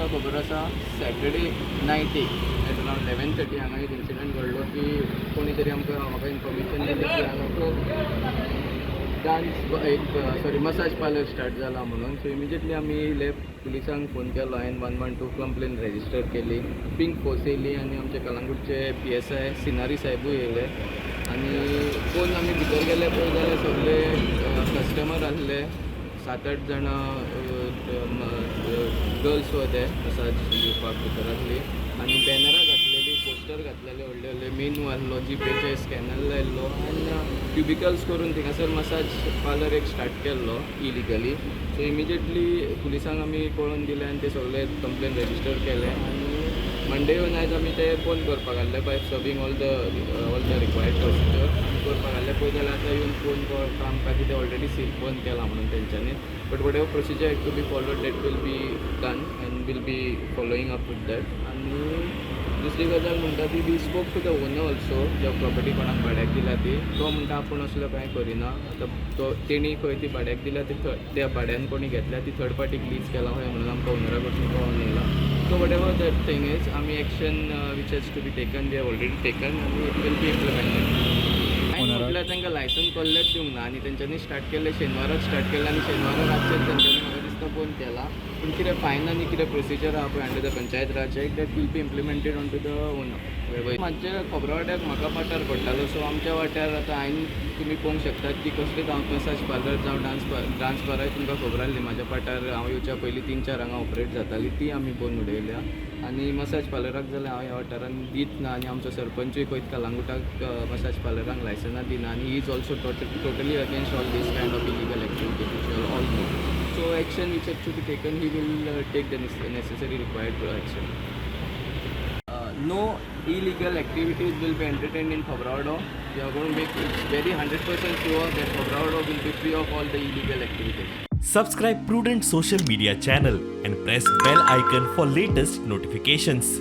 आमकां खबर आसा, सॅटर्डे नायटीक एट अरावंड 11:30 हांगा एक इन्सिडंट घडलो की कोणी तरी आमकां म्हाका इन्फॉर्मेशन दिली की हांगा डान्स एक, सॉरी, मसाज पार्लर स्टार्ट जाला म्हणून. सो इमिजिएटली आमी येयले, पुलिसांक फोन केलो, हांवें 112 कंप्लेन रेजिस्टर केली, पिंक फोर्स येयली आनी आमचे कलांगूटचे पीएसआय सिनारी साहेबूय येयले आनी पळोवन आमी भितर गेले. पळय जाल्यार सगळे कस्टमर आसले, सात आठ जाणां गर्ल्स होते, मसाज दिवपाक भितर आसली आनी बॅनरां घातलेली, पोस्टर घातलेले, व्हडले व्हडले, मेनू आसलो, जीपेचे स्कॅनर लायल्लो आनी क्युबिकल्स करून थिंगासर मसाज पार्लर एक स्टार्ट केल्लो इलिगली. सो इमिजिएटली पुलिसांक आमी कळोवन दिलें आनी ते सगळे कंप्लेन रेजिस्टर केले आनी मंडे येवन आयज आमी ते बंद करपाक घातले by serving all the required procedure आमी करपाक घातले. पळय जाल्यार आतां येवन फोन कळटा आमकां की ते ऑलरेडी सील बंद केला म्हणून तेंच्यांनी. But whatever procedure to be followed, that will be done and will be following up with that. आनी दुसरी गजाल म्हणटा ती, we spoke to the owner also, ज्या प्रॉपर्टी कोणाक भाड्याक दिल्या ती. तो म्हणटा आपूण असलो कांय करिना. आतां तो तेणी खंय ती भाड्याक दिल्या ती त्या भाड्यान कोणी घेतल्या ती थर्ड पार्टीक लीज केला खंय म्हणून आमकां ओनरा कडसून कळोन येयला. So whatever that thing is, आमी action which has to be taken, we have already taken आनी it will be implemented. म्हटल्यार तांकां लायसन्स कसलेंच दिवंक ना आनी तेंच्यांनी स्टार्ट केल्लें, शेनवाराच स्टार्ट केलें आनी शेनवारा रातचेच तेंच्यांनी म्हाका दिसता बंद केला. पूण कितें फायन आनी कितें प्रोसिजर आहा पळय under the Panchayat Raj Act, that will be implemented on to the owner. मातशें खोबरा वाट्याक म्हाका पाठार पडटालो. सो आमच्या वाट्यार आतां हांवें, तुमी पळोवंक शकतात की कसलीच हांव मसाज पार्लर जावं डान्स बाराय तुमकां खबर आसली, म्हाज्या पाठार हांव येवच्या पयलीं तीन चार हांगा ऑपरेट जाताली, ती आमी बंद उडयल्या. आनी मसाज पार्लराक जाल्यार हांव ह्या वाठारान दीत ना आनी आमचो सरपंचूय खंयच कलांगुटाक मसाज पार्लरांक लायसनां दिना आनी he is also totally against all this kind of illegal activities, which you all know. So action which has to be taken, he will take the necessary required action. No illegal activities will be entertained in Khopra Wado. We are going to make it very 100% sure that Khopra Wado will be free of all the illegal activities. Subscribe Prudent Social Media channel and press bell icon for latest notifications.